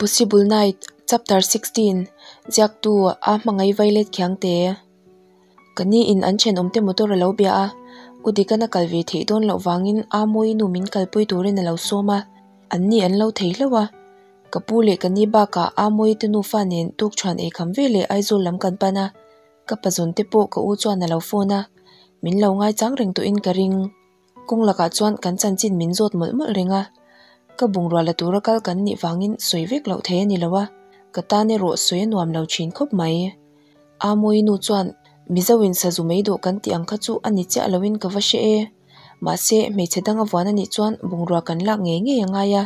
Impossible Night, Chapter 16, Ziaktu A Hmangaih Violet Khiangte. Ka ni in an thenawmte motor a lo bia a, U Dikan a kal ve theih dawn loh vangin A Mawi nu min kalpui turin a lo sawm a, an ni an lo thei hlauh a. Ka pu leh ka ni bakah A Mawi te nufa nen tukṭhuan eikham veleh Aizawl lam kan pan a, ka pazawnte pawh ka u chuan a lo phone a, min lo ngaichang reng tawhin ka ring. Kawng lakah chuan kan chanchin min zawt mawlh mawlh reng a, ka bungrua la tura kal kan nih vangin sawi vek loh thei a ni lo a, ka tan erawh sawi a nuam lo thin khawp mai. Amoyi nu chuan Mizo in sazu mei dawh kan tih ang kha chu a ni chiah loin ka va hre e, mahse hmeichhe dang a vuan a nih chuan bungrua kan lak ngei ngei a ngai a,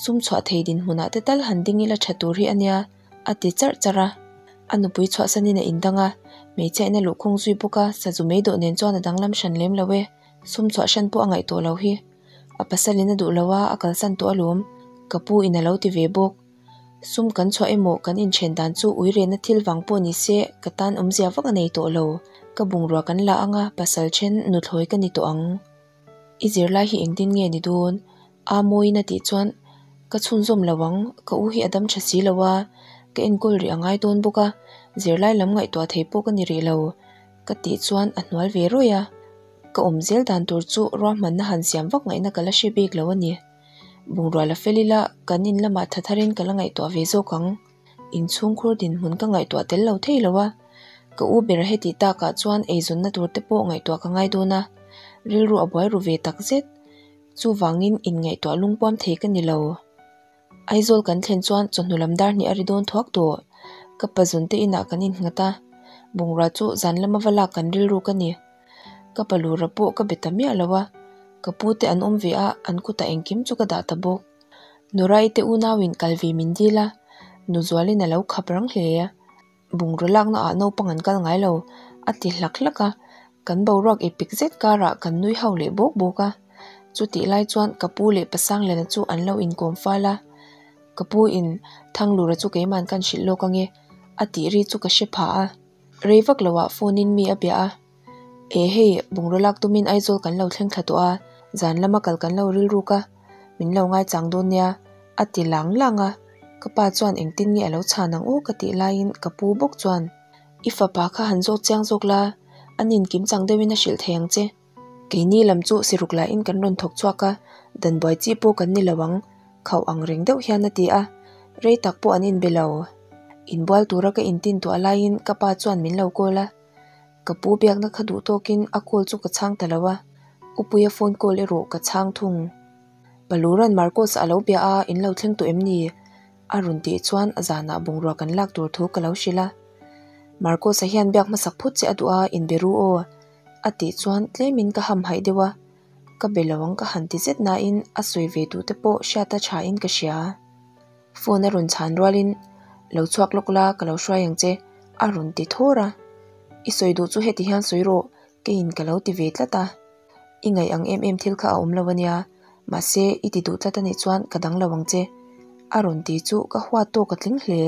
sum chhuah thei dinhmunah te tal han ding ila tha tur hi a nia. A ti charh charh a. A nupui chhuahsanin a indang a, hmeichhia in a luhkhung zui bawk a, sazu mei dawh nen chuan a danglam hran lem lo e. Sum chhuah hran pawh a ngaih tawh lo hi. A pasalin a duh lo a, a kalsan tawh alawm. Ka pu in a lo ti ve bawk. Sum kan chhuah emaw kan inthen dan chu ui rehna thil vang pawh ni se ka tan awmzia vak a nei tawh lo. Ka bungrua kan la anga pasal then nuthlawi ka ni tawh ang. I zirlai hi engtin nge ni dawn? A mawiin a tih chuan ka chhunzawm lo ang, ka u hi a dam tha si lo a, ka enkawl rih a ngai dawn bawk a, zirlai lam ngaihtuah thei pawh ka ni rih lo ka tih chuan a hnual ve rawih a, ka awm zel dan tur chu ruahmanna han siam vak ngaihna ka la hre bik lo a ni. Bungrua la fel ila kan in lamah tha tharin ka la ngaihtuah ve zawk ang. Inchhungkhur dinhmun ka ngaihtuah tel lo thei lo a, ka u ber heti takah chuan eizawnna tur te pawh ngaihtuah ka ngai dawn a, rilru a buai ru ve takzet. Chuvangin inngaihtuah lungpuam thei ka ni lo. Aizawl kan thlen chuan chawhnu lam dar hnih a ri dawn thuak tawh. Ka pazun te inah kan innghat a, bungrua chu zan lama va lak kan rilru ka ni. Ka palura pawh ka be ta miah lo a, ka pu te an awm ve a, an kutah engkim chu ka dah ta bawk. Nurai te unauin kal ve min dil a, Nuzualin a lo khap rang hle. Bungraw lakna ah naupang an kal ngai lo, a ti hlak hlak a, kan boruak ipik zet karah kan nui ho leh bawk bawk a. Chutih lai chuan ka pu leh Pasangliana chu an lo inkawm fal a, ka pu in Thanglura chu keiman kan hrilh lawk ange a tih ri chu ka hre phah a. Rei vak loah phone in mi a bia a, E hei, bungraw lak tumin Aizawl kan lo thleng thla tawh a, zan lama kal kan lo rilruk a, min lo ngaichang dawn nia, a ti lang lang a. Ka pa chuan engtin nge a lo chhan ang aw ka tih laiin ka pu bawk chuan, I fapa kha han zawk chiang zawk la, a nin kim chang deuhin a hrilh thei ang che. Keini lam chu siruk lahin kan rawn thawk chhuak a, dan buai chi pawh kan ni lo ang, khauh ang reng deuh hian a ti a, rei tak pawh an inbe lo. Inbual tura ka intintuah laiin ka pa chuan min lo call a, Ka pu biakna kha duh tawkin a call chu ka chhang ta lo a, Upuia phone call erawh ka chhang thung. Paluran Marcos a lo bia a, in lo thleng tawh em ni? A rawn tih chuan zanah bungrua kan lak tur thu ka lo hrilh a. Marcos-a hian biak hmasak phut che a duh a, inbe ru aw. A tih chuan tlemin ka hamhaih deuh a, ka be lo ang ka han ti zet nain a sawi ve duh te pawh hriat a thain ka hria. Phone a rawn chhan rualin, Lo chhuak lawk la, ka lo hruai ang che, a rawn ti thawr a. I sawi duh chu heti hian sawi rawh, keiin ka lo ti ve tlat a. I ngaih ang em em thil kha a awm lo ania, mahse i ti duh tlat anih chuan ka dang lo ang che, a rawn ti chu ka huat tawk a tling hle.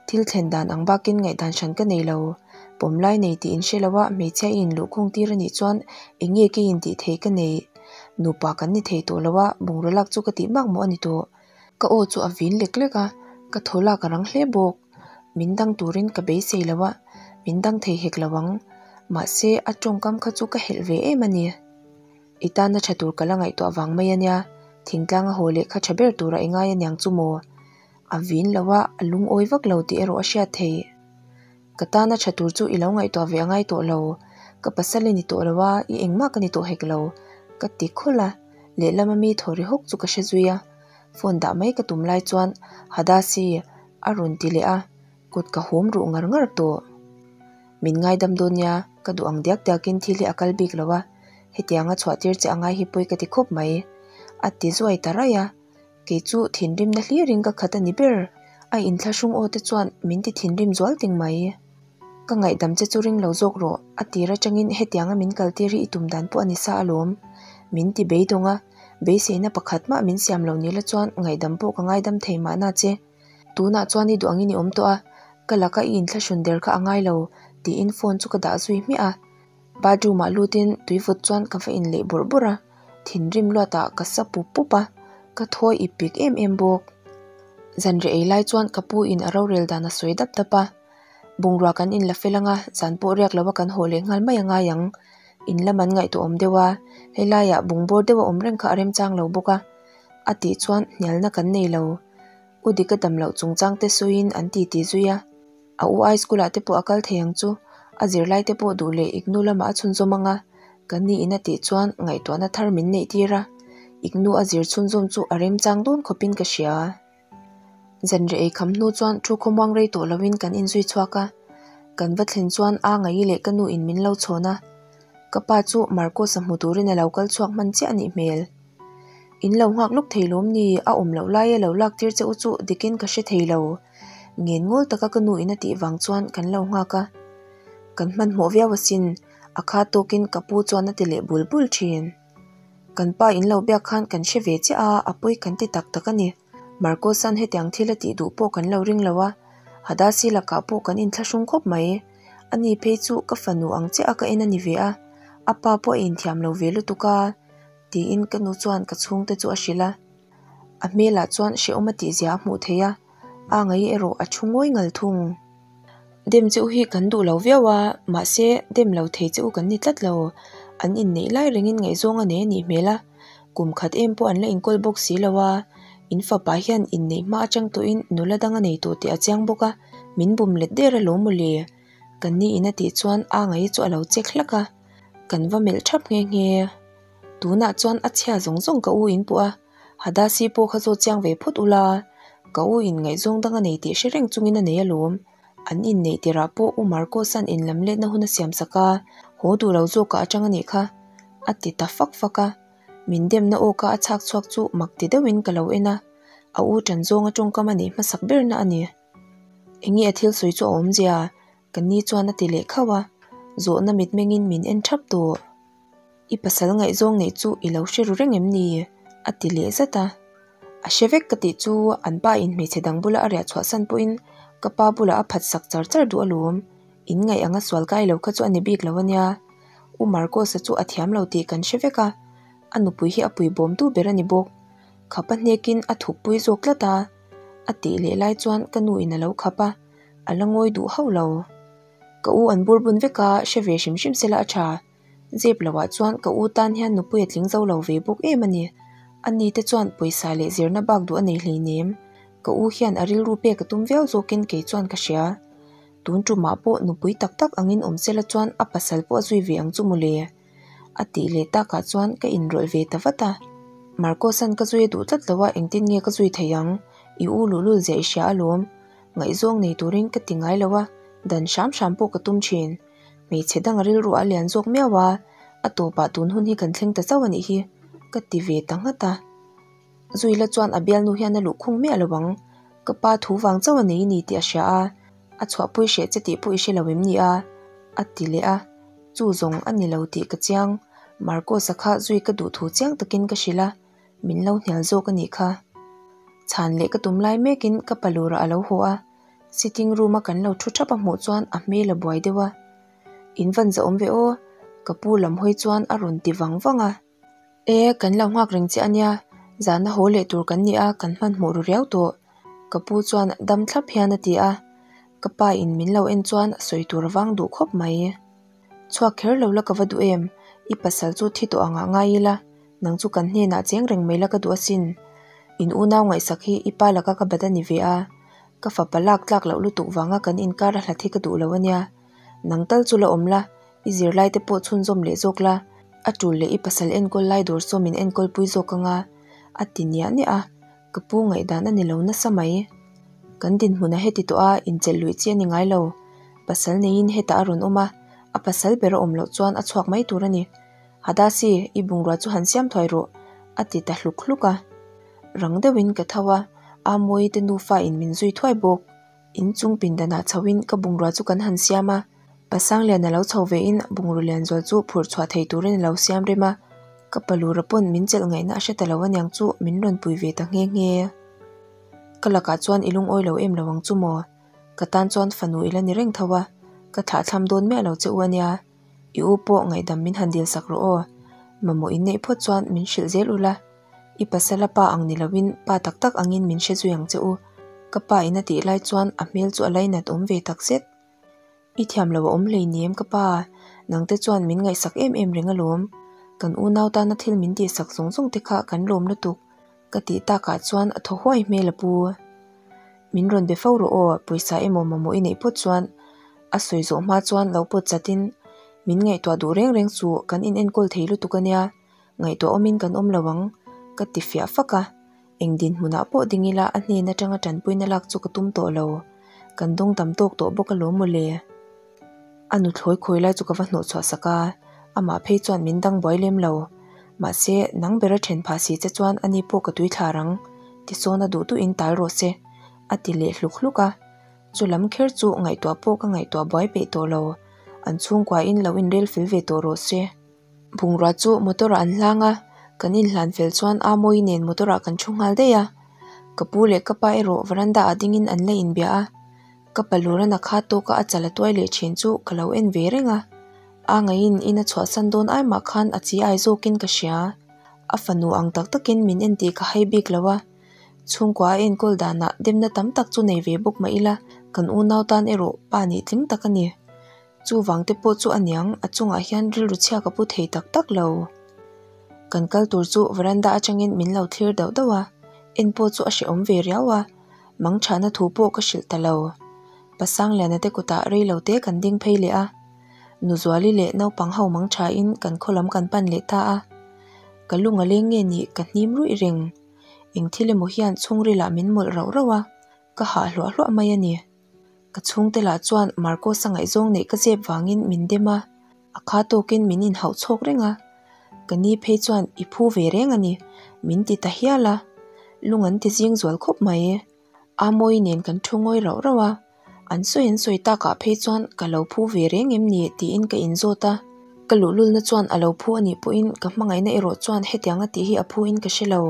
Thil thlen dan ang bakin ngaihdan hran ka nei lo. Pawmlai nei tih in hre lo a, hmeichhia i inluhkhung tir anih chuan eng nge keiin tih theih ka nei. Nupa kan ni thei tawh lo a, bungraw lak chu ka tih mak mawh a ni tawh. Ka aw chu a vin lek lek a, ka thaw lak a rang hle bawk. Min dang turin ka beisei lo a, min dang thei hek lo ang. Mahse, a tawngkam kha chu ka helh ve em a ni. I tana tha tur ka la ngaihtuah vang mai a nia, thingtlang a haw leh kha tha ber tura i ngai aniang chu maw? A vin lo a, a lungawi vak lo tih erawh a hriat thei. Ka tana tha tur chu i lo ngaihtuah ve a ngai tawh lo, ka pasal i ni tawh lo a, i engmah ka ni tawh hek lo, ka ti khawlh a, lehlama mi thaw ri hawk chu ka hre zui a, phone dah mai ka tum lai chuan Hadasi a rawn ti leh a, kut ka hum ruh ngar ngar tawh. Min ngaidam dawn nia, ka duh ang diak diakin thil hi a kal bik lo a, hetianga chhuah tir che a ngai hi pawi ka ti khawp mai, a ti zuai ta raih a. Kei chu thinrimna hlirin ka khat a ni ber, a inthlahrung aw te chuan min ti thinrim zual ting mai. Ka ngaihdam che chu ring lo zawk rawh, a tir atangin hetianga min kaltir hi i tum dan pawh a ni sa alawm. Min ti beidawng a, beiseina pakhat mah min siam lo ni la chuan ngaihdam pawh ka ngaidam thei mahna che. Tunah chuan i duh angin i awm tawh a, ka laka i inthlahrun der kha a ngai lo, tiin phone chu ka dah zui hmiah a. Bathroom ah lutin tui vawt chuan ka va in leh bawrh bawrh a, thinrim luatah ka sa pup pup a, ka thawi ip pik em em bawk. Zanriah ei lai chuan ka pu in a rorel dan a sawi dap dap a, bungrua kan in la fel anga zan pawh riak lo a kan haw leh nghal mai a ngai ang. In lam an ngaihtuah awm deuh a, helaiah bungbawr deuh a awm reng kha a remchang lo bawk a, a tih chuan hnialna kan nei lo. U Dika dam loh chungchang te sawiin an titi zui a, a u ai school ah te pawh a kal thei ang chu, a zirlai te pawh duh leh Ignu lamah a chhunzawm ang a, ka ni in a tih chuan ngaihtuahna thar min neih tir a, Ignu a zir chhunzawm chu a remchang dawn khawpin ka hria. Zanriah ei kham hnu chuan thu khawmuang rei tawh loin kan inzui chhuak a, kan va thlen chuan a ngaih leh ka nu in min lo chhawn a, ka pa chu Marcos-a hmu turin a lo kal chhuak hman chiah a nih hmel. In lo nghak lawk thei lawm ni, a awm loh laia lo lak tir che u chu dikin ka hre thei lo. Ngen ngawl taka ka nu in a tih vang chuan kan lo nghak a, kan hmanhmawh viau asin, a kha tawkin ka pu chuan a ti leh bul bul thin. Kan pa in lo biak khan kan hre ve chiah a, a pawi kan ti tak tak a ni. Marcos-a'n hetiang thil a tih duh pawh kan lo ring lo a, Hadasi lakah pawh kan inthlahrung khawp mai. Ani phei chu ka fanu ang chiah a ka en a ni ve a, a pa pawh a inthiam lo ve lutuk a, tiin ka nu chuan ka chhungte chu a hrilh a. A hmelah chuan hrehawm a tihzia a hmuh theih a, a ngaih erawh a thu ngawi ngal thung. Dem che u hi kan duh lo viau a, mahse dem lo thei che u kan ni tlat lo. An inneih lai rengin ngaihzawng a nei a nih hmel a, kum khat em pawh an la inkawl bawk si lo a, in fapa hian inneih hma atang tawhin nula dang a nei tawh tih a chiang bawk a, min bum let der alawm mawle. Kan ni in a tih chuan a ngaih chu a lo chek hlak a, kan va melh thap nghe nghe. Tunah chuan a chhia zawng zawng ka u in pawh a, Hadasi pawh kha zawt chiang ve phawt ula, ka u in ngaihzawng dang a nei tih hre reng chungin a nei alawm. An inneih tirah pawh U Marcos-a'n inlam letna hun a siam sak a, haw duh lo zawkah atang a nih kha, a ti ta fak fak a. Min demna awka a chhak chhuak chu mak ti deuhin ka lo en a, a u ṭan zawnga ṭawngkam a neih hmasak berna a ni. Enge a thil sawi chu a awmzia? Ka ni chuan a ti leh khauh a, zawhna mitmengin min en ṭhap tawh. I pasal ngaihzawng neih chu i lo hre ru reng em ni? a ti leh zat a. A hre vek ka tih chu an pa in hmeichhe dang bula a riah chhuahsan pawhin ka pa bulah a phat sak char char duh alawm. In ngaih anga sual kai lo kha chu a ni bik lo ania. U Marcos-a chu a thiam lo tih kan hre vek a, a nupui hi a pui bawmtu ber a ni bawk. Khap a hnekin a thukpui zawk tlat a, a tih leh lai chuan ka nu in a lo khap a, a la ngawi duh hauh lo. Ka u an burbun vek a, hre ve hrim hrim sela a tha. Zep loah chuan ka u tan hian nupui a tling zo lo ve bawk em a ni. Ani te chuan pawisa leh zirna bak duh a nei hleinem. Ka u hian a rilru pek a tum viau zawkin kei chuan ka hria. Tun tumah pawh nupui tak tak angin awm sela chuan a pasal pawh a zui ve ang chu mawle. A tih leh takah chuan ka inrawlh ve ta vat a. Marcos-a'n ka zui a duh tlat lo a, engtin nge ka zui thei ang? I u luhlul zia i hria alawm. Ngaihzawng nei turin ka ti ngai lo a, dan hram hram pawh ka tum thin. Hmeichhe dang a rilru a lian zawk miau a, a tawpah tun hun hi kan thleng ta chauh a nih hi, ka ti ve ta nghat a. Zuila chuan a bialnu hian a luh khung miah lo ang, ka pa thu vang chauh a nei ni tih a hria a, a chhuahpui hreh che tih pawh i hre lo em ni a? a ti leh a, chu zawng a ni lo tih ka chiang, Marcos-a kha zui ka duh thu chiang takin ka hrilh a, min lo hnial zawk a nih kha. Chhan leh ka tum lai mekin ka palurah a lo haw a. Sitting room a kan lo thu thap a hmuh chuan a hmel a buai deuh a, In van zahawm ve aw, ka pu lam hawi chuan a rawn ti vang vang a. E, kan lo nghak reng che a nia, zana haw leh tur kan ni a, kan hmanhmawh ru riau tawh, ka pu chuan dam thlap hian a ti a, ka pa in min lo en chuan sawi tur a vang duh khawp mai. Chhuak kher lo la ka va duh em, i pasal chu thi tawh angah ngai ila, nang chu kan hnenah cheng reng mai la ka duh asin. In unau ngaihsak hi i pa laka ka bat a ni ve a, ka fapa lak tlak loh lutuk vanga kan inkar a hlat hi ka duh lo ania. Nang tal chu la awm la, i zirlai te pawh chhunzawm leh zawk la, a tul leh i pasal enkawl lai dawr saw min enkawl pui zawk anga, a ti niah niah a, ka pu ngaihdan a ni lo nasa mai. Kan dinhmun a heti tawh a, inchelh luih chi a ni ngai lo. Pasal neiin hetah a rawn awm a, a pasal ber a awm loh chuan a chhuak mai tur a ni. Hadasi, i bungrua chu han siam thuai rawh, a ti ta hluk hluk a. Rang deuhin ka tho a, Amawii te nufa in min zui thuai bawk. In chung pindanah chhoin ka bungrua chu kan han siam a, Pasangliana lo chho vein bungrua lian zual chu phurh chhuah thei turin a lo siam rem a, ka palura pawn min chelh ngaihna a hre ta lo aniang chu min rawn pui ve ta nghe nghe. Ka lakah chuan i lungawi lo em lo ang chu maw? Ka tan chuan fanu i la ni reng tho a, ka thlahthlam dawn miah lo che u ania. I u pawh ngaihdam min han dil sak rawh aw. Mamawh in neih phawt chuan min hrilh zel ula, i pasala pa ang ni loin pa tak tak angin min hre zui ang che u. Ka pa in a tih lai chuan a hmel chu a lainat awm ve takzet. I thiam lo a awm hleinem ka pa, nangte chuan min ngaihsak em em reng alawm. Kan unau tana thil min tihsak zawng zawng te kha kan lawm lutuk ka tih takah chuan a thaw huai hmel a pu. Min rawn be fo rawh aw, pawisa emaw mamawh i neih phawt chuan a sawi zawh hma chuan lo pawt chatin min ngaihtuah duh reng reng chu kan in enkawl thei lutuk ania, ngaihtuah awmin kan awm lo ang ka ti fiah fak a. Eng dinhmunah pawh ding ila a hnen atanga tanpuina lak chu ka tum tawh lo. Kan dawng tam tawk tawh bawk alawm mawle. A nuthlawi khawi lai chu ka va hnawh chhuah sak a, amah phei chuan min dang buai lem lo. Mahse, nang bera then phah si che chuan ani pawh ka tui thlar ang, tisawn a duh duhin tal rawh se, a ti leh hluk hluk a. Chu lam kher chu ngaihtuah pawh ka ngaihtuah buai peih tawh lo. An chhungkuain lo inrel fel ve tawh rawh se. Bungrua chu motor ah an hlang a, kan inhlan fel chuan Amawi nen motor ah kan thu nghal daih a. Ka pu leh ka pa erawh veranda ah dingin an la inbia a, ka pa Lurana kha tawka a chal a tuai leh thin chu ka lo en ve reng a. A ngaiin in a chhuahsan dawn ai mah khan a chi ai zawkin ka hria. A fanu ang tak takin min en tih ka hai bik lo a, chhungkua a enkawl danah demna tam tak chu nei ve bawk mah ila kan unau tan erawh pa nih tling tak a ni. Chuvang te pawh chu a niang, a chungah hian rilru chhia ka pu thei tak tak lo. Kan kal tur chu veranda atangin min lo thlir dauh dauh a, en pawh chu a hrehawm ve riau a, mangchhana thu pawh ka hrilh ta lo. Pasangliana te kutah rei lo te kan ding phei leh a, Nuzuali leh naupang ho mangchhain kan khaw lam kan pan leh ta a. Ka lung a leng nge nih ka hnim ruih reng. Eng thil emaw hian chhungrilah min mawlh rauh rauh a, ka hah hluah hluah mai a ni. Ka chhungte lah chuan Marcos-a ngaihzawng neih ka zep vangin min dem a, a kha tawkin min inhauh chhawk reng a. Ka ni phei chuan i phu ve reng a ni, min ti ta hial a. Lung an ti zing zual khawp mai. Amawi nen kan thu ngawi rauh rauh a, an sawi an sawi takah phei chuan ka lo phu ve reng em ni tiin ka inzawt a. Ka luhlulna chuan a lo phu a nih pawhin ka hmangaihna erawh chuan hetianga tih hi a phu in ka hre lo.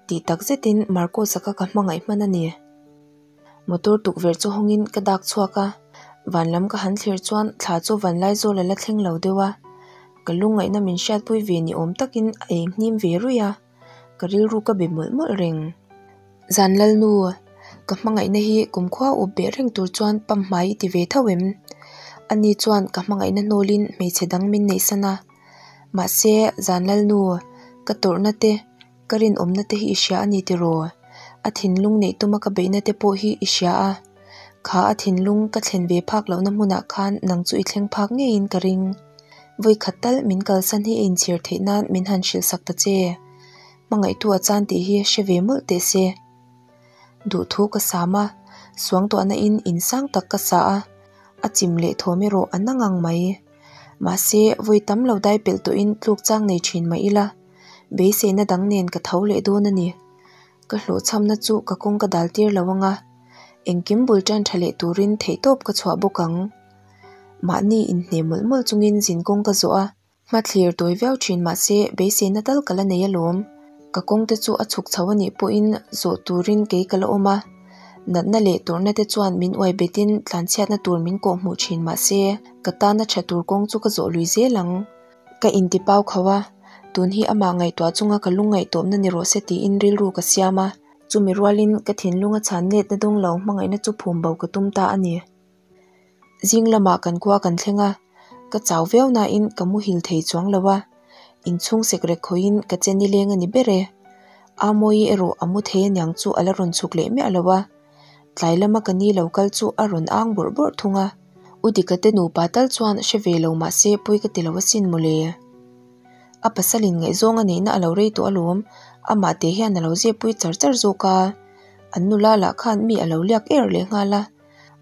Tih tak zetin Marcos-a kha ka hmangaih hman a ni. Motor tukverh chu hawngin ka dak chhuak a, van lam ka han thlir chuan thla chu van lai zawl a la thleng lo deuh a, ka lungngaihna min hriatpui ve ni awm takin a eng hnim ve ruih a, ka rilru ka be mawlh mawlh reng. Zan Lalnu, ka hmangaihna hi kumkhua up beh reng tur chuan pamhmai i ti ve tho em? Ani chuan ka hmangaihna hnawlin hmeichhe dang min neihsan a, mahse Zan Lalnu, ka tawrhna te, Ka rinawmna te hi i hria a ni tiraw? A thinlung neih tuma ka beihna te pawh hi i hria a. Kha a thinlung ka thlen ve phak lohna hmunah khan nang chu i thleng phak ngeiin ka ring. Vawikhat tal min kalsan hi a inchhir theih nan min han hrilh sak ta che. Hmangaihtu a chan tih hi hre ve mawlh teh se. Duhthu ka sam a, suangtuahna in insang tak ka sa a, a chim leh thawm erawh a na ngang mai. Mahse, vawi tam lo dai pelh tawhin tluk chang nei thin mah ila, beiseina dang nen ka tho leh dawn a ni. Ka hlawhchhamna chu ka kawng ka dal tir lo anga, engkim bul tan tha leh turin theihtawp ka chhuah bawk ang. Mahni inhne mawlh mawlh chungin zin kawng ka zawh a, hmathlir tawi viau thin mahse beiseina tal ka la nei alawm. Ka kawng te chu a chhuk chho a nih pawhin zawh turin kei ka la awm a, natna leh tawrhna te chuan min uai betin tlanchhiatna tur min kawhhmuh thin mahse ka tana tha tur kawng chu ka zawh lui zel ang. Ka inti pau khauh a, tun hi amah ngaihtuah chunga ka lung ngaihtawpna ni rawh se tiin rilru ka siam a, chumi rualin ka thinlunga chhan letna dawng lo hmangaihna chu phum bo ka tum ta a ni. Zing lamah kan khua kan thleng a, ka chau viau nain ka muhil thei chuang lo a, inchhung sekrek khawihin ka che nileng a ni ber e. Amawi erawh a mu thei aniang chu a la rawn chhuk leh miah lo a, tlai lama ka ni lo kal chu a rawn ang bawrh bawrh thung a. U Dika te nupa tal chuan hre ve lo mah se pawi ka ti lo asin mawle. A pasalin ngaihzawng a neihna a lo rei tawh alawm, amah te hian a lo zep pui char char zawk a, an nula lah khan mi a lo liak er leh nghal a,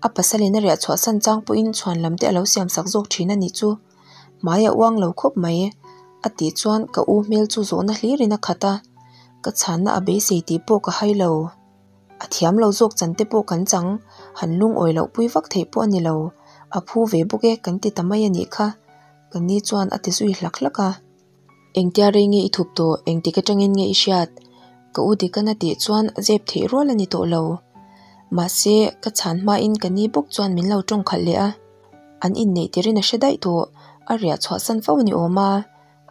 a pasalin a riah chhuahsan chang pawhin chhuan lam te a lo siam sak zawk thin a nih chu. Hmai a uang lo khawp mai, a tih chuan ka u hmel chu zawhna hlirin a khat a, ka chhanna a beisei tih pawh ka hai lo. A thiam lo zawk chan te pawh kan chang, han lungawi loh pui vak theih pawh a ni lo, a phu ve bawk e kan ti ta mai a nih kha, ka ni chuan a ti zui hlak hlak a. Engtia rei nge i thup tawh, engtik atangin nge i hriat? Ka u Dikana tih chuan zep theih rual a ni tawh lo. Mahse, ka chhan hmain ka ni bawk chuan min lo tawng khalh leh a, an inneih tirin a hre daih tawh, a riah chhuahsan fo a ni awm a.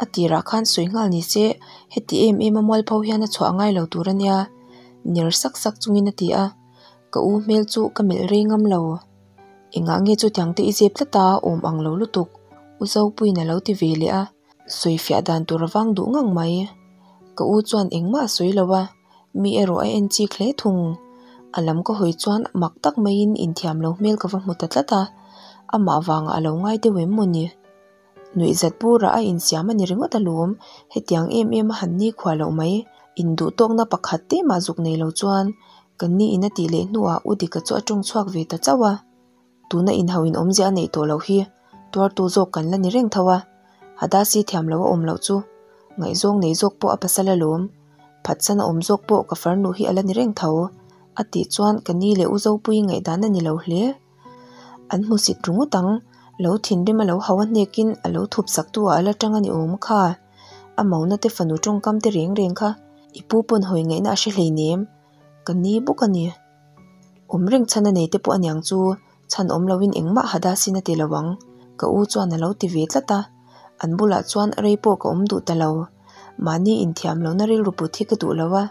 A tirah khan sawi nghal ni se, heti em em a mualpho hian a chhuah ngai lo tur a nia, ner sak sak chungin a ti a. Ka u hmel chu ka melh rei ngam lo. Engah nge chutiang te i zep tlat a, awm ang lo lutuk, U Zopuiin a lo ti ve leh a, sawifiah dan tur a vang duh ngang mai. Ka u chuan engmah a sawi lo a, mi erawh a en chik hle thung. A lam ka hawi chuan mak tak maiin inthiam lo hmel ka va hmu ta tlat a, amah vangah a lo ngai deuh em maw ni? Nuihzat burah a insiam a ni ringawt alawm, hetiang em em a han ni khuah loh mai. Induhtawkna pakhat te mah zuk nei lo chuan kan ni in a tih leh hnuah U Dika chu a tawng chhuak ve ta chauh a. Tuna inhauhin awmzia a neih tawh loh hi tuartu zawk kan la ni reng tho a, Hadasi thiam lo a awm loh chu ngaihzawng nei zawk pawh a pasal alawm, phatsan a awm zawk pawh ka farnu hi a la ni reng tho, a tih chuan ka ni leh U Zopuii ngaihdan a ni lo hle. An hmusit ru ngawt ang, lo thinrim a lo hau a hnekin a lo thup sak tu ah a la tang a ni awm kha. A mauna te fanu tawngkam te reng reng kha i pu pawn hawi ngaihna a hre hleinem, ka ni bawk a ni. Awm reng chhan a nei te pawh aniang chu chhan awm loin engmah Hadasin a ti lo ang, ka u chuan a lo ti ve tlat a. An bulah chuan rei pawh ka awm duh ta lo. Mahni inthiam lohna rilru put hi ka duh lo a,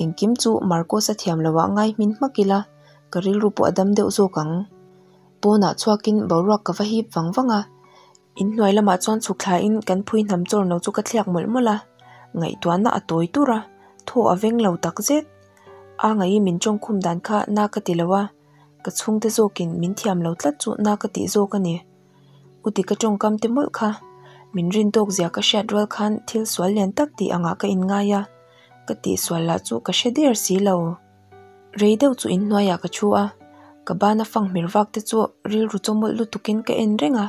engkim chu Marcos-a thiam loah ngai hmin hmak ila, ka rilru pawh a dam deuh zawk ang. Pawnah chhuakin boruak ka va hip vang vang a, inhnuai lamah chuan chhuk thlain kan phui hnam chawr no chu ka thliak mawlh mawlh a, ngaihtuahna a tawi tur a, thaw a veng lo tak zet. A ngaih min tawngkhum dan kha na ka ti lo a, ka chhungte zawkin min thiam lo tlat chu na ka tih zawk a ni. U ti ka tawngkam te mawlh kha, min rin tawk zia ka hriat rual khan thil sual lian tak tih angah ka inngai a, ka tihsual lah chu ka hre der si lo. Rei deuh chu inhnuaiah ka thu a, ka bana fang hmir vak te chu rilru chawmawlh lutukin ka en reng a,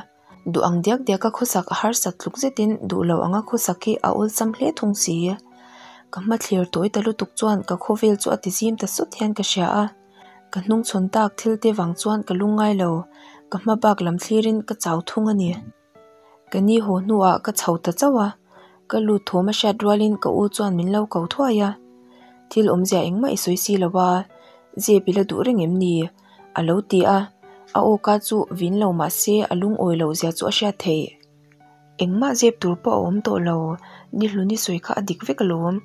duh ang diak diaka khawsak a harsat tluk zetin duh lo anga khawsak hi a awlsam hle thung si. Ka hmathlir tawi ta lutuk chuan ka khawvel chu a ti zim ta sawt hian ka hria a, ka hnungchhawn tak thil te vang chuan ka lungngai lo, ka hma bak lam thlirin ka chau thung a ni. Ka ni haw hnuah ka chho ta chauh a, ka lut thawm a hriat rualin ka u chuan min lo ko thuai a. Thil awmzia engmah i sawi si lo a, zep i la duh reng em ni? a lo ti a, a awka chu vin lo mah se a lungawi loh zia chu a hriat theih. Engmah zep tur pawh a awm tawh lo, ni hlun i sawi kha a dik vek alawm,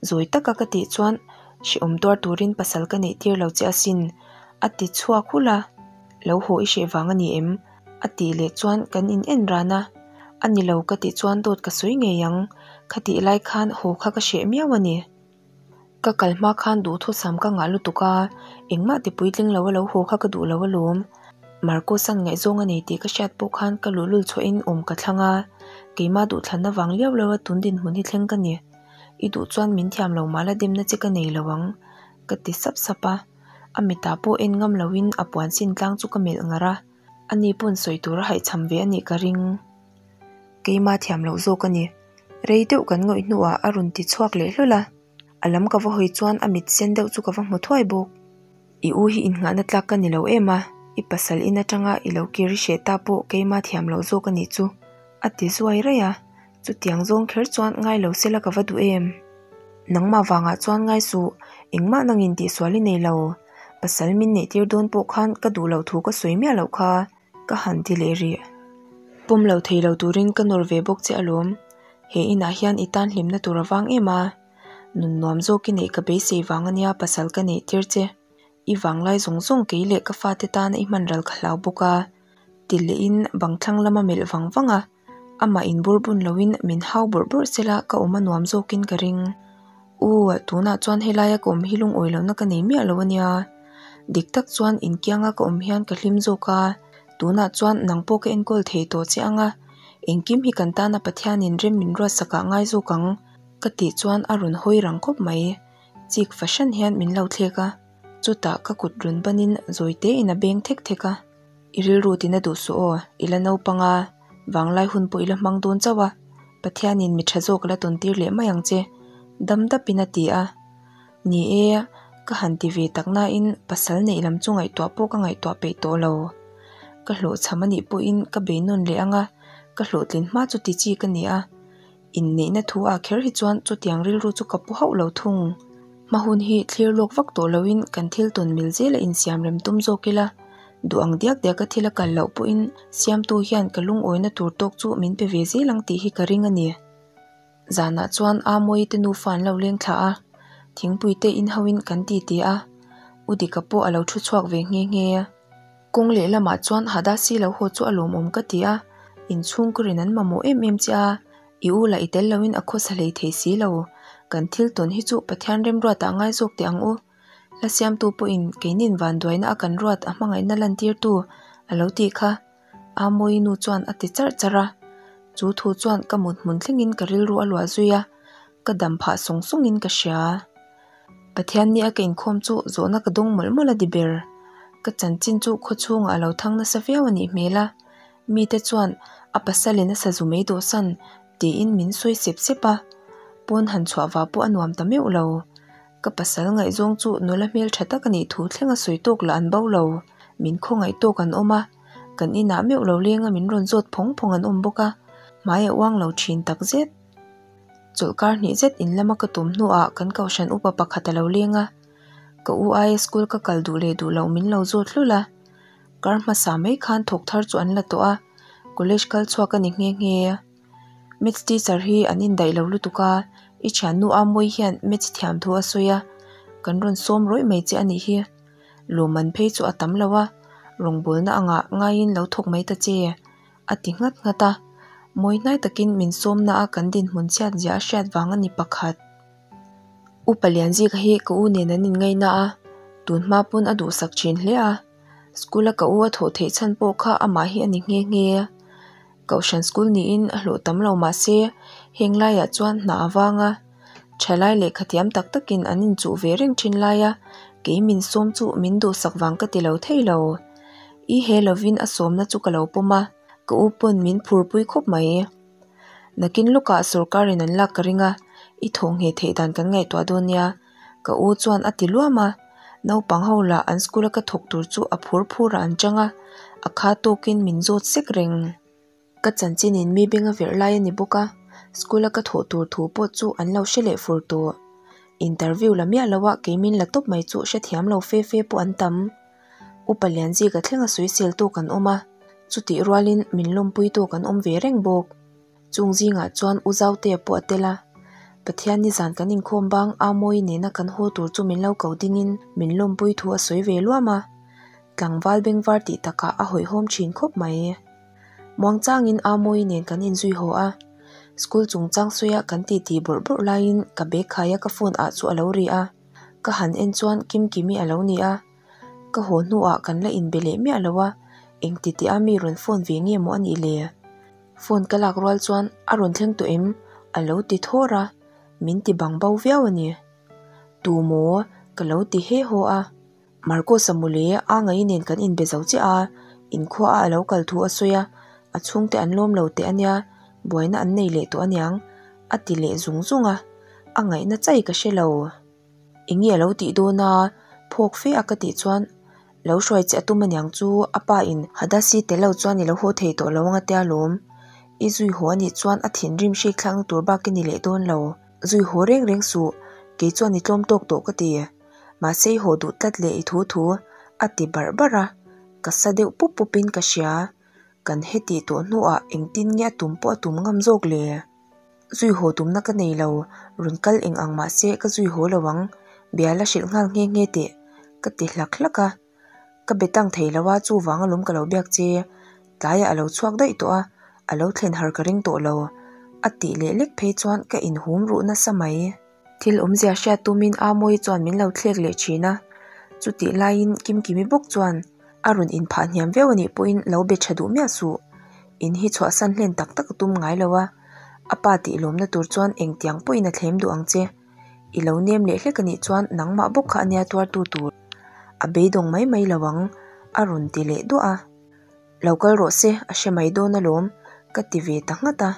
zawi taka ka tih chuan hrehawm tuar turin pasal ka neih tir lo che asin, a ti chhuak hulh a, lo haw i hreh vang a ni em? A tih leh chuan kan in en ran a, a ni lo ka tih chuan dawt ka sawi ngei ang, khatih lai khan haw kha ka hreh miau a ni. Ka kal hma khan duhthusam ka ngah lutuk a, engmah ti puitling lo a lo haw kha ka duh lo alawm. Marcos-a'n ngaihzawng a nei tih ka hriat pawh khan ka luhlul chhuahin awm ka thlang a, keimah duhthlanna vang liau lo a tun dinhmun hi thleng ka ni. I duh chuan min thiam lo mah la demna che ka nei lo ang, ka ti sap sap a. A mitah pawh en ngam loin a puan sin tlang chu ka melh ngar a, ani pawn sawi tur a haihchham ve a nih ka ring. Keimah thiam loh zawk a ni. Rei deuh kan ngawih hnuah a rawn ti chhuak leh hlawl a, a lam ka va hawi chuan a mit sen deuh chu ka va hmu thuai bawk. I u hi innghahna tlak ka ni lo em a, i pasal in atanga i lo kir i hreh ta pawh keimah thiam loh zawk a nih chu, a ti zuai raih a. Chutiang zawng kher chuan ngai lo sela ka va duh em? Nangmah vangah chuan ngai suh, engmah nangin tihsual i nei lo. Pasal min neihtir dawn pawh khan ka duh loh thu ka sawi miah loh kha, ka han ti leh rih. Pawm lo thei lo turin ka nawr ve bawk che alawm. He inah hian i tan hlimna tur a vang em a? Nun nuam zawk i neih ka beisei vang ania pasal ka neihtir che. I vanglai zawng zawng kei leh ka fate tana i hman ral ka hlau bawk a, ti lehin bang thlang lama melh vang vang a. Amah inbur bun loin min hau bawrh bawrh sela ka awm a nuam zawkin ka ring. U, tunah chuan helaia ka awm hi lungawi lohna ka nei miah lo ania. Dik tak chuan inkianga ka awm hian ka hlim zawk a, tunah chuan nang pawh ka enkawl thei tawh che ang a, engkim hi kan tana Pathianin rem min ruatsakah ngai zawk ang ka tih chuan a rawn hawi rang khawp mai. Chik fahran hian min lo thlek a, chutah ka kut rawn banin zawi tein a beng thek thek a. I rilru tina duh suh aw, i la naupang a, vanglai hun pawh i la hmang dawn chauh a, Pathianin mi tha zawk la tawn tir leh mai ang che, dam dapin a ti a. Ni e, ka han ti ve tak nain pasal neih lam chu ngaihtuah pawh ka ngaihtuah peih tawh lo. Ka hlawhchham a nih pawhin ka bei nawn leh ang a, ka hlawhtlin hma chu ti chi ka ni a. Inneihna thu ah kher hi chuan chutiang rilru chu ka pu hauh lo thung. Hma hun hi thlir lawk vak tawh loin kan thil tawn mil zela insiam rem tum zawk ila, duh ang diak diaka thil a kal loh pawhin siamtu hian ka lungawina tur tawk chu min pe ve zel ang tih hi ka ring a ni. Zanah chuan Amoy te nufa an lo leng thla a, thingpui te inhauhin kan ti ti a. U Dika pawh a lo thu chhuak ve nghe nghe. Kawng lehlamah chuan Hadasi lo haw chu a lawmawm ka ti a, inchhungkurin an mamawh em em che a, i u lah i tel loin a khawsa hlei thei si lo. Kan thil tawn hi chu Pathian remruatah ngai zawk teh ang u. Hla siamtu pawhin keinin vanduaina a kan ruat a hmangaihna lantirtu a lo tih kha. Amawii nu chuan a ti charh charh a, chu thu chuan ka mut hmun thlengin ka rilru a luah zui a, ka dam phah sawng sawngin ka hria. Pathian nia ka inkhawm chu zawhna ka dawng mawlh mawlh a di ber. Ka chanchin chu khaw chhungah a lo thang nasa viau a nih hmel a, mite chuan a pasalin a sazu mai dawhsan tiin min sawi sep sep a, pawn han chhuah vah pawh a nuam ta meuh lo. Ka pasal ngaihzawng chu nula hmel tha tak a nih thu thleng a sawi tawk lah an bo lo, min khawngaih tawk an awm a, kan inah meuh lo lenga min rawn zawt phawng phawng an awm bawk a, hmai a uang lo thin tak zet. Chawlhkar hnih zet in lama ka tum hnuah kan kohhran upa pakhat a lo leng a, ka u aia school ka kal duh leh duh loh min lo zawt hlul a, kar hmasa mai khan thawk thar chu an la tawh a, college kal chhuak a ni nghe nghe. Maths teacher hi an indaih lo lutuk a, i thiannu Amawii hian maths thiam thu a sawi a, kan rawn sawm rawih mai che a nih hi. Lawmman phei chu a tam lo a, rawngbawlna angah ngaiin lo thawk mai ta che, a ti nghat nghat a. Mawi hnai takin min sawmna a kan dinhmun chhiat zia a hriat vang a ni pakhat. Upa Lianzika hi ka u nen an inngaihna a, tunhma pawn a duhsak thin hle a. School a ka u a thawh theih chhan pawh kha amah hi a ni nghe nghe. Kohhran school niin a hlawh tam lo mah se heng laiah chuan hna a vang a, thalai lehkha thiam tak takin an inchuh ve reng thin laia kei min sawm chu min duhsak vang ka ti lo thei lo. I he lovin a sawmna chu ka lo pawm a, ka u pawn min phurpui khawp mai. Nakin lawkah sawrkarin an lak ka ring a, i thawh ngheh theih dan kan ngaihtuah dawn nia, ka u chuan a ti luam a, naupang ho lah an school a ka thawk tur chu a phur phur ah an chang a, a kha tawkin min zawt sek reng. Ka chanchinin mi beng a verh lai a ni bawk a, school a ka thawh tur thu pawh chu an lo hre leh fur tawh. Interview la miah lo a kei min la tawp mai chu hrethiam lo fe fe pawh an tam. Upa Lianzika thlenga sawisel tawk an awm a, chutih rualin min lawmpui tawk an awm ve reng bawk. Chung zingah chuan U Zautea pawh a tel a, Pathian nizan kan inkhawm bang Amawii nena kan haw tur chu min lo ko dingin min lawmpui thu a sawi ve luam a, tlangval bengvar tih takah a hawihhawm thin khawp mai. Muangchangin Amawii nen kan inzui haw a, school chungchang sawia kan titi bawrh bawrh laiin ka bag khaia ka phone ah chu a lo ri a, ka han en chuan Kimkimi a lo ni a, ka haw hnuah kan la inbe leh miah lo a, engti tih a mi rawn phone ve nge maw a nih le? Phone ka lak rual chuan a rawn thleng tawh em? A lo ti thawr a, min ti bang bo viau a ni. Tu maw? Ka lo ti he haw a. Marcos-a mawle a ngaih nen kan inbe zo chiah a, inkhua a a lo kal thu a sawi a, a chhungte an lawm lo teh a nia, buaina an nei leh tawh aniang, a ti leh zung zung a, a ngaihna chai ka hre lo. Enge a lo tih dawn a? Phawk fe a ka tih chuan lo hruai che a tum aniang chu a pa in Hadasi tel lo chuan i lo haw thei tawh lo anga tia lawm. I zui haw anih chuan a thinrim hrik thlakna tur bak i ni leh dawn lo. Zui haw reng reng suh, kei chuan i tlawm tawk tawh ka ti. Mahse i haw duh tlat leh i thu thu a ti barh barh a, ka sa deuh pup pup in ka hria. Kan hetih tawh hnuah engtin nge a tum pawh a tum ngam zawk le? Zui haw tumna ka nei lo, rawn kal eng ang mah se ka zui haw lo ang, bia la hrilh nghal nghe nghe teh, ka ti hlak hlak a. Ka be tang thei lo a, chuvang alawm ka lo biak che, tlaiah a lo chhuak daih tawh a, a lo thlen har ka ring tawh lo, a tih leh lek phei chuan ka inhum ruh nasa mai. Thil awmzia hriat tumin Amawii chuan min lo thlek leh thin a, chutih laiin Kimkimi bawk chuan a rawn inphah hniam viau anih pawhin lo be tha duh miah suh. In hi chhuahsan hlen tak tak a tum ngai lo a, a pa tih lawmna tur chuan engtiang pawhin a thlem duh ang che. I lo nem leh hlek anih chuan nangmah bawk kha ania tuartu tur. A beidawng mai mai lo ang, a rawn ti leh duah a. Lo kal rawh se, a hre mai dawn alawm, ka ti ve ta nghat a.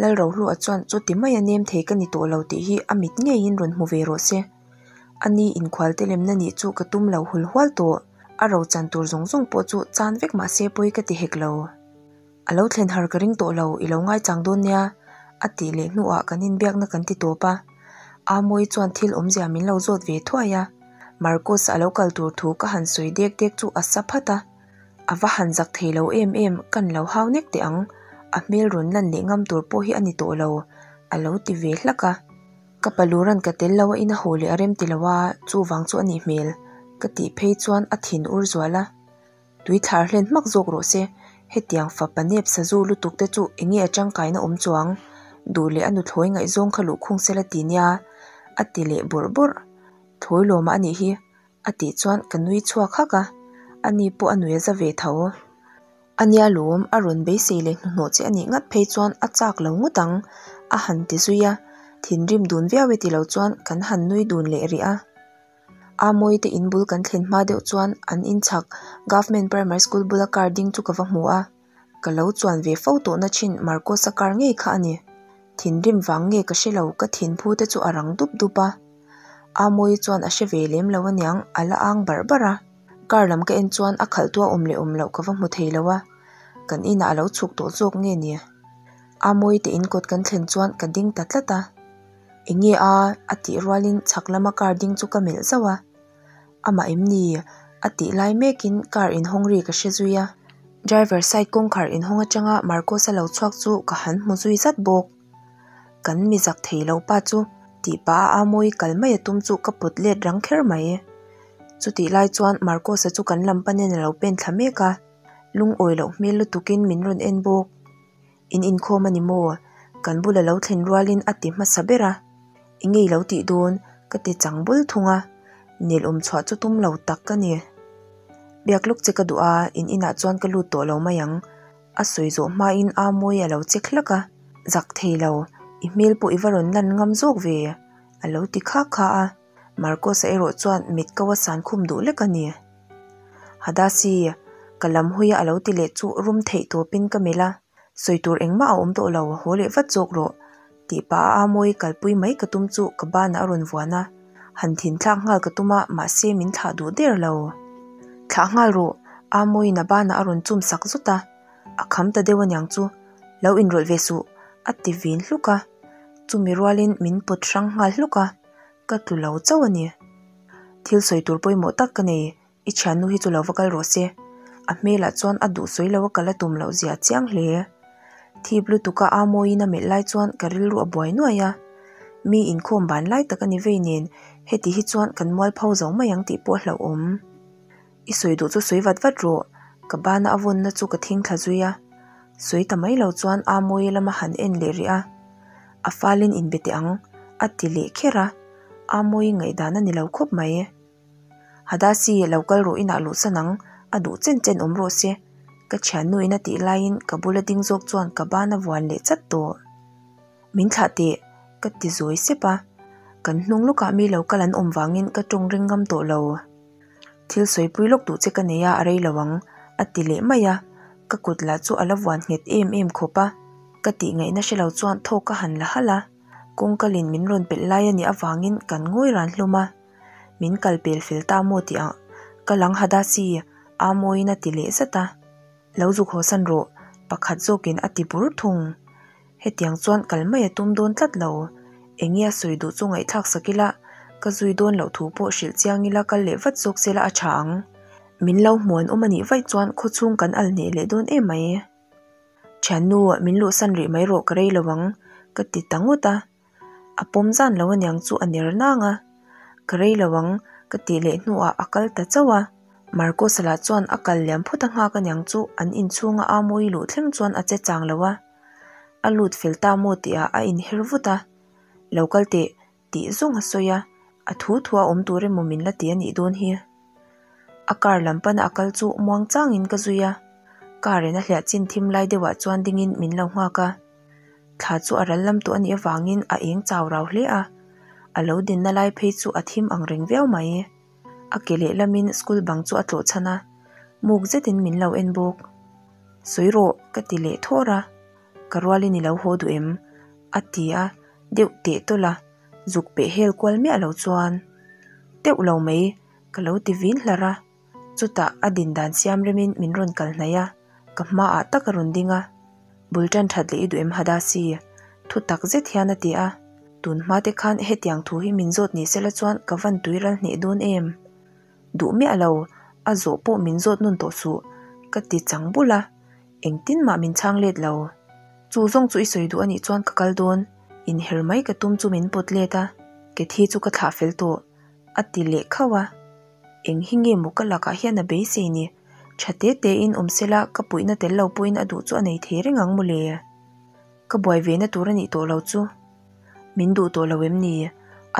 Lalrohlua chuan chuti maia nem thei ka ni tawh lo tih hi a mit ngeiin rawn hmu ve rawh se. Ani inkhualte lemna nih chu ka tum lo hul hual tawh, a ro chan tur zawng zawng pawh chu chan vek mah se pawi ka ti hek lo. A lo thlen har ka ring tawh lo, i lo ngaichang dawn nia, a tih leh hnuah kan inbiakna kan ti tawp a. Amawii chuan thil awmzia min lo zawt ve thuai a, Marcus a lo kal tur thu ka han sawi dek dek chu a sa phat a. A va han zak thei lo em em, kan lo hau nek teh ang, a hmel rawn lan leh ngam tur pawh hi a ni tawh lo, a lo ti ve hlak a. Ka paluran ka tel lo a in a haw leh a rem ti lo a, chuvang chu a nih hmel, Ka tih phei chuan a thin ur zual a, Tui thlar hlen hmak zawk rawh se, hetiang fapa nep sazu lutuk te chu enge a tangkaina awm chuang? Duh leh a nuthlawi ngaihzawng kha luhkhung sela ti nia, a ti leh bawrh bawrh. Thawi lawma a nih hi, a tih chuan ka nui chhuak hak a, ani pawh a nui a za ve tho. A nia lawm, a rawn beisei leh hnuhnawh che a nih ngat phei chuan a chak lo ngawt ang, a han ti zui a, thinrim dun viau e ti lo chuan kan han nui dun leh rih a. Amawi te in bul kan thlen hma deuh chuan an inchhak Government Primary School bula car ding chu ka va hmu a, ka lo chuan ve fo tawhna thin Marcos-a car ngei kha a ni. Thinrim vang nge ka hre lo ka thinphu te chu a rang dup dup a. Amawi chuan a hre ve lem lo aniang a la ang barh barh a. Car lam ka en chuan a khalh tu a awm leh awm loh ka va hmu thei lo a, kan inah a lo chhuk tawh zawk nge ni? Amawi te in kawt kan thlen chuan ka ding ta tlat a. Enge a? a tih rualin chhak lama car ding chu ka melh zauh a. Amah em ni? a tih lai mekin car inhawng ri ka hre zui a. Driver side kawngkhar inhawng atanga Marcos-a lo chhuak chu ka han hmu zui zat bawk. Kan mi zak thei lo pa chu tih pah a Amawi kal mai a tum chu ka pawt let rang kher mai. Chutih lai chuan Marcos-a chu kan lam panin a lo pen thla mek a, lungawi loh hmel lutukin min rawn en bawk. In inkhawm a ni maw? Kan bul a lo thlen rualin a ti hmasa ber a. Enge i lo tih dawn? Ka ti chang bul thung a, nel awm chhuah chu tum lo tak ka ni. Biak lawk che ka duh a, in inah chuan ka lut tawh lo mai ang. A sawi zawh hmain Amawi a lo check hlak a, Zak thei lo, i hmel pawh i va rawn lan ngam zawk ve, a lo ti kha kha a. Marcos-a erawh chuan mit ko a san khum duh lek a ni. Hadasi, ka lam hawi a a lo ti leh chu rum theih tawpin ka melh a, sawi tur engmah a awm tawh lo, haw leh vat zawk rawh, tih pah a Amawi kalpui mai ka tum chu ka banah a rawn vuan a, han thin thlak nghal ka tum a, mahse min thlah duh der lo. Thlah nghal rawh, Amawiin a banah a rawn chum sak zut a, a kham ta deuh aniang chu, lo inrawlh ve suh, a ti vin hluk a, chumi rualin min pawt hrang nghal hluk a. Ka tlu lo chauh a ni. Thil sawi tur pawimawh tak ka nei, i thiannu hi chu lo va kal rawh se. A hmelah chuan a duh sawi lo a kal a tum loh zia chiang hle. Thip lutuka a mawiin a melh lai chuan ka rilru a buai nuai a. Mi inkhawm ban lai tak a ni vei nen, heti hi chuan kan mualpho zo mai ang tih pawh a hlauhawm. I sawi duh chu sawi vat vat rawh, ka bana a vawnna chu ka thing thla zui a. Sawi ta mai lo chuan a mawi lama han en leh rih a. A falin inbe teh ang, a ti leh kher a, a mawi ngaihdan a ni lo khawp mai. Hadasi, lo kal rawh inah luhsan ang, a duh chen chen awm rawh se, ka thiannuin a tih laiin ka bula ding zawk chuan ka bana vuan leh chat tawh. Min thlah teh, ka ti zawi sep a, kan hnung lawkah mi lo kal an awm vangin ka tawng ring ngam tawh lo. Thil sawipui lawk duh che ka nei a, a rei lo ang, a ti leh mai a. Ka kut lah chu a la vuan nghet em em khawp a. Ka tih ngaihna hre lo chuan thawk ka han la halh a. Kawngkalin min rawn pelh lai a nih avangin kan ngawi ran hlawm a. Min kal pel fel ta maw tih ang ka lang Hadasi, Amawiin a ti leh zat a. Lo zuk haw san rawh, pakhat zawkin a ti bur thung. Hetiang chuan kal mai a tum dawn tlat lo. Enge a sawi duh chu ngaihthlak sak ila, ka zui dawn loh thu pawh hrilh chiang ila kal leh vat zawk sela a tha ang. Min lo hmu an awm a nih vaih chuan khawchhung kan al hneh leh dawn em mai. Thiannu, min luhsan rih mai rawh ka rei lo ang, ka ti ta ngawt a. A pawm zan lo aniang chu a ner nang a. Ka rei lo ang, ka tih leh hnuah a kal ta chauh a. Marcos-a lah chuan a kal liam phawt a nghak aniang chu an inchhunga a mawi luh thleng chuan a che chang lo a. A lut fel ta maw tihah a inher vut a, Lo kal teh, tih zawng a sawi a, a thu thu a awm tur emaw min la ti a nih dawn hi. A car lam pana a kal chu muang changin ka zui a, car in a hliah chin thim lai deuhah chuan dingin min lo nghak a. Thla chu a ral lam tawh a nih avangin a eng chau rau hle a, a lo dinna lai phei chu a thim ang reng viau mai. A ke lehlamin school bang chu a tlawh chhan a, muk zetin min lo en bawk. Sawi rawh, ka ti leh thawr a, ka rualin i lo haw duh em? a ti a, deuh teh tawlh a, zuk peh hel kual miah lo chuan teuh lo mai ka lo ti vin hlar a, chutah a din dan siam remin min rawn kal hnaih a, ka hmaah tak a rawn ding a, bul tan that leh i duh em Hadasi? thu tak zet hian a ti a, tun hma te khan hetiang thu hi min zawt ni sela chuan ka van tui ral hneh dawn em? Duh miah lo, a zawh pawh min zawt nawn tawh suh, ka ti chang bul a, engtin mah min chhang let lo. Chu zawng chu i sawi duh a nih chuan ka kal dawn, inher mai ka tum chu min pawt let a, ke thi chu ka thlah fel tawh, a ti leh khauh a. Eng hi nge maw ka lakah hian a beisei ni? Tha te te in awm sela ka puihna tel lo pawhin a duh chu a nei thei reng ang mawle. Ka buai ve na tur a nih tawh lo chu. Min duh tawh lo em ni?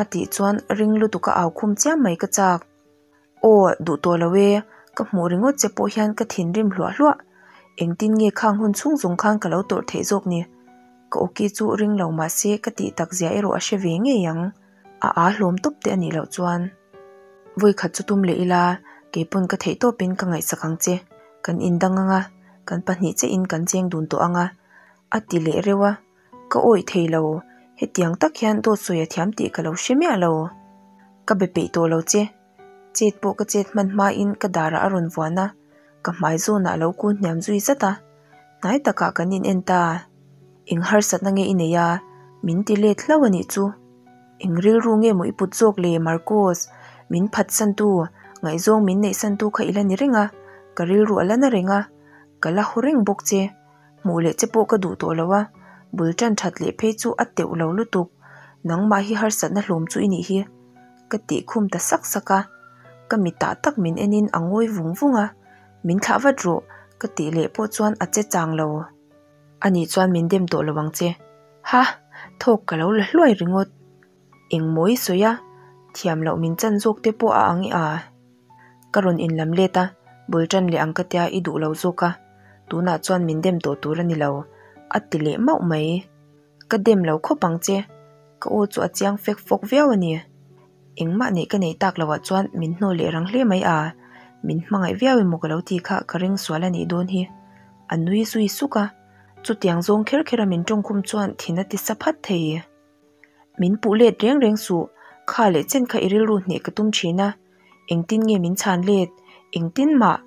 A tih chuan ring lutuk a au khum chiam mai ka chak. Aw, duh tawh lo e, ka hmuh ringawt che pawh hian ka thinrim hluah hluah. Engtin nge khang hun chhung zawng khan ka lo tawrh theih zawk ni? Ka awki chu ring lo mah se ka tih tak zia erawh a hre ve ngei ang. A aa hlawm tawp te a nih loh chuan. Vawi khat chu tum leh ila, keipawn ka theih tawpin ka ngaihsak ang che. Kan indang ang a, kan pahnih chiahin kan cheng dun tawh ang a, a ti leh reuh a. Ka awih thei lo, hetiang tak hian dawt sawi a thiam tih ka lo hre miah lo. Ka be peih tawh lo che. Chet pawh ka chet hman hmain ka darah a rawn vuan a, ka hmai zawnah a lo kun hniam zui zat a. Hnai takah kan in en ta. Eng harsatna nge i nei a? Min ti let hlauh a nih chu. Eng rilru nge maw i put zawk le Marcos? Min phatsantu, ngaihzawng min neihsantu kha i la ni reng a, ka rilru a la na reng a, ka la haw reng bawk che. Hmuh leh che pawh ka duh tawh lo a, bul tan that leh phei chu a teuh lo lutuk. Nangmah hi harsatna hlawm chu i nih hi. Ka tih khum ta sak sak a, ka mitah tak min enin a ngawi vung vung a, min thlah vat rawh ka tih leh pawh chuan a che chang lo. Ani chuan min dem tawh lo ang che. Ha! Thawk ka lo la hluai ringawt. Engmaw i sawi a, thiam loh min chan zawk te pawh a ang i a. Ka rawn inlam let a, bul tan leh ang ka tia i duh lo zawk a, tunah chuan min dem tawh tur a ni lo, a ti leh mauh mai. Ka dem lo khawp ang che, ka aw chu a chiang fek fawk viau a ni. Engmah neih ka neih tak loah chuan min hnawl leh rang hle mai a, min hmangaih viau emaw ka lo ti kha ka ring sual a nih dawn hi. A nui zui suk a, chutiang zawng kher kher a min tawngkhum chuan thin a ti sa phat thei. Min puh let reng reng suh, kha leh chen kha i rilru hneh ka tum thin a, engtin nge min chhan let, engtin mah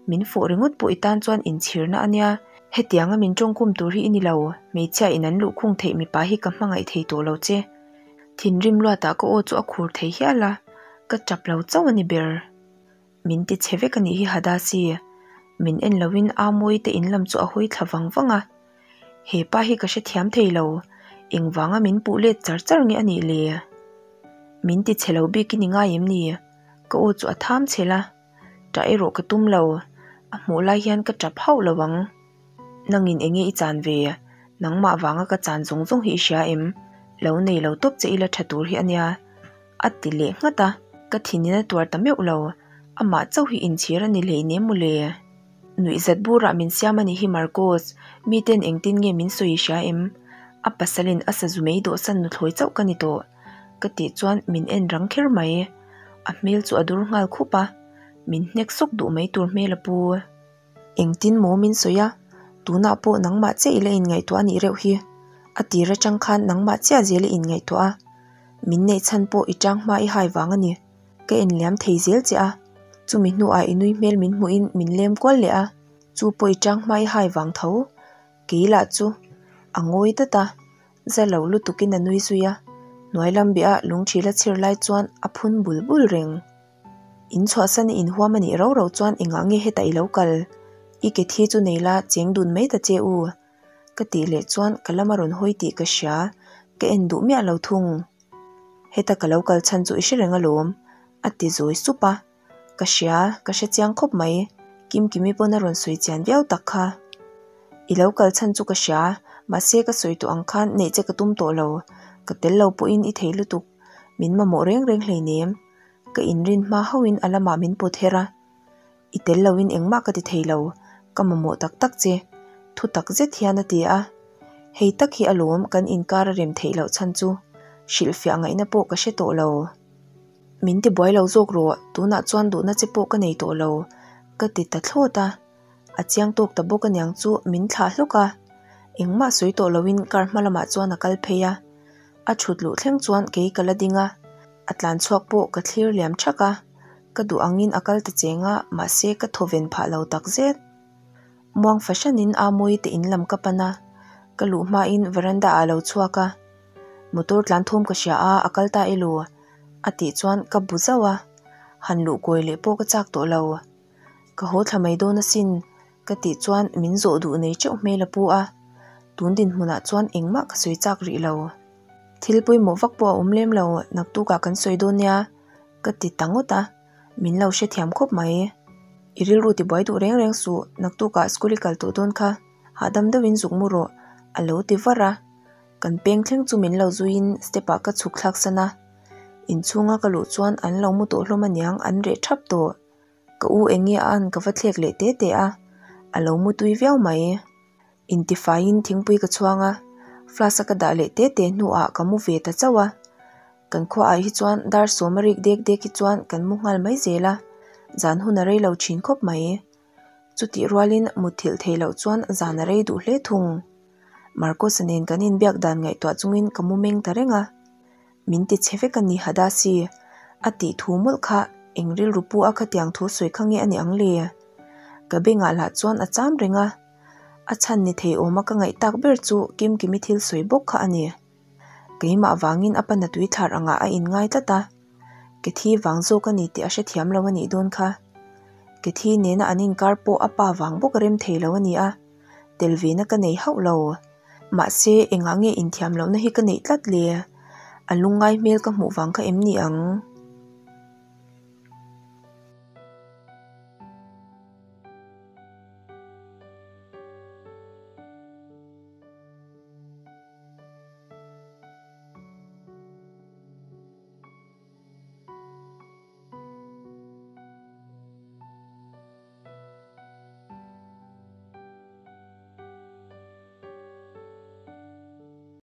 min fawh ringawt pawh i tan chuan inchhirna a nia, hetianga min tawngkum tur hi i ni lo, hmeichhia in an luhkhung theih mipa hi ka hmangaih thei tawh lo che. Thinrim luatah ka aw chu a khur thei hial a, ka tap lo chauh a ni ber. Min ti chhe vek a nih hi Hadasi, min en loin Amoy te in lam chu a hawi thla vang vang a. He pa hi ka hrethiam thei lo, engvanga min puh let char char nge a nih le? Min ti chhe lo bik i ni ngai em ni? Ka aw chu a tham chhel a, ṭah erawh ka tum lo, a hmuh lai hian ka ṭap hauh lo ang. Nangin enge i chan ve? Nangmah vanga ka chan zawng zawng hi i hria em? Lo nei lo tawp che ila ṭha tur hi a nia. A ti leh nghat a, ka thinin a tuar ta meuh lo, amah chauh hi inchhir a ni hleinem mawle. Nuihzat burah min siam a nih hi Marcos, miten engtin nge min sawi hria em? A pasalin a sazu mei dawhsan nuthlawi chauh ka ni tawh ka tih chuan min en rang kher mai. A hmel chu a dur nghal khup a, min hnek sawk duh mai tur hmel a pu. Engtin maw min sawi a, tunah pawh nangmah chiah i la inngaihtuah a nih reuh hi. A tir atang khan nangmah chiah zel i inngaihtuah a, min neih chhan pawh i tang hma i hai vang a ni. Ka enliam thei zel che a, chumi hnuah i nui hmel min hmuhin min lem kual leh a, chu pawh i tang hma i hai vang tho. Kei lah chu a ngawi dat a, za lo lutukin a nui zui a, hnuai lam beh a lungthil a chhir lai chuan a phun bul bul reng. In chhuahsan i inhuam a nih rau rau chuan engah nge hetah i lo kal? I ke thi chu nei la cheng dun mai ta che u. Ka tih leh chuan ka lam a rawn hawi tih ka hria, ka en duh miah lo thung. Heta ka lo kal chhan chu i hre reng alawm, a ti zawi sup a. Ka hria, ka hre chiang khawp mai, Kimkimi pawn a rawn sawi chian viau tak kha. I lo kal chhan chu ka hria, mahse ka sawi tawh ang khan neih che ka tum tawh lo, ka tel lo pawhin i thei lutuk, min mamawh reng reng hleinem. Ka inrin hma hauhin a lamah min pawt her a. I tel loin engmah ka ti thei lo, ka mamawh tak tak che, thu tak zet hian a ti a. Hei tak hi alawm kan inkar a rem theih loh chhan chu, hrilhfiah ngaihna pawh ka hre tawh lo. Min ti buai lo zawk rawh, tunah chuan duhna che pawh ka nei tawh lo, ka ti ta thlawt a. A chiang tawk ta bawk aniang chu min thlah hlawk a. Engmah sawi tawh loin car hma lamah chuan a kal phei a. A thut luh thleng chuan kei ka la ding a, a tlan chhuak pawh ka thlir liam thak a. Ka duh angin a kal ta cheng a, mahse ka thaw ven phah lo tak zet. Muang fahranin Amoy te in lam ka pan a, ka luh hmain veranda ah a lo chhuak a. Motor tlan thawm ka hria a, a kal ta elaw? A tih chuan ka bu zauh a, han luh kawi leh pawh ka chak tawh lo. Ka haw thla mai dawn asin, ka tih chuan min zawh duh nei teuh hmel a pu a, tun dinhmunah chuan engmah ka sawi chak rih lo. Thil pawimawh vak pawh a awm lem lo, naktukah kan sawi dawn nia. Ka ti ta ngawt a. Min lo hrethiam khawp mai. I rilru tibuai duh reng reng suh, naktukah school i kal tawh dawn kha, hahdam deuhin zuk mu rawh, a lo ti var a. Kan peng thleng chu min lo zuiin step ah ka chhuk thlak san a. Inchhunga ka luh chuan an lo mu tawh hlawm aniang an reh thap tawh. Ka u eng nge a an ka va thlek leh te te a, a lo mu tui viau mai. Intifaiin thingpui ka chhuang a, flask a ka dah leh te te hnuah ka mu ve ta chauh a. Kan khuaah hi chuan dar sawm a rik dek dek hi chuan kan mu nghal mai zel a, zan hun a rei lo thin khawp mai. Chutih rualin mutthilh theih loh chuan zan a rei duh hle thung. Marcus-a nen kan inbiak dan ngaihtuah chungin ka mu meng ta reng a. Min ti chhe vek a ni Hadasi, a tih thu mawlh kha eng rilru pu a khatiang thu sawi kha nge a ni ang le? Ka bengah lah chuan a cham reng a, a chhan ni thei awma ka ngaih tak ber chu Kimkimi thil sawi bawk kha a ni. Keimah vangin a pana tui thlar angah a inngai tlat a, Kethi vang zawk a ni tih a hrethiam lo a nih dawn kha. Kethi nena an inkar pawh a pa vang bawk a rem thei lo a ni a, tel vena ka nei hauh lo. Mahse, engah nge inthiam lohna hi ka neih tlat le? A lungngai hmel ka hmuh vang kha em ni ang?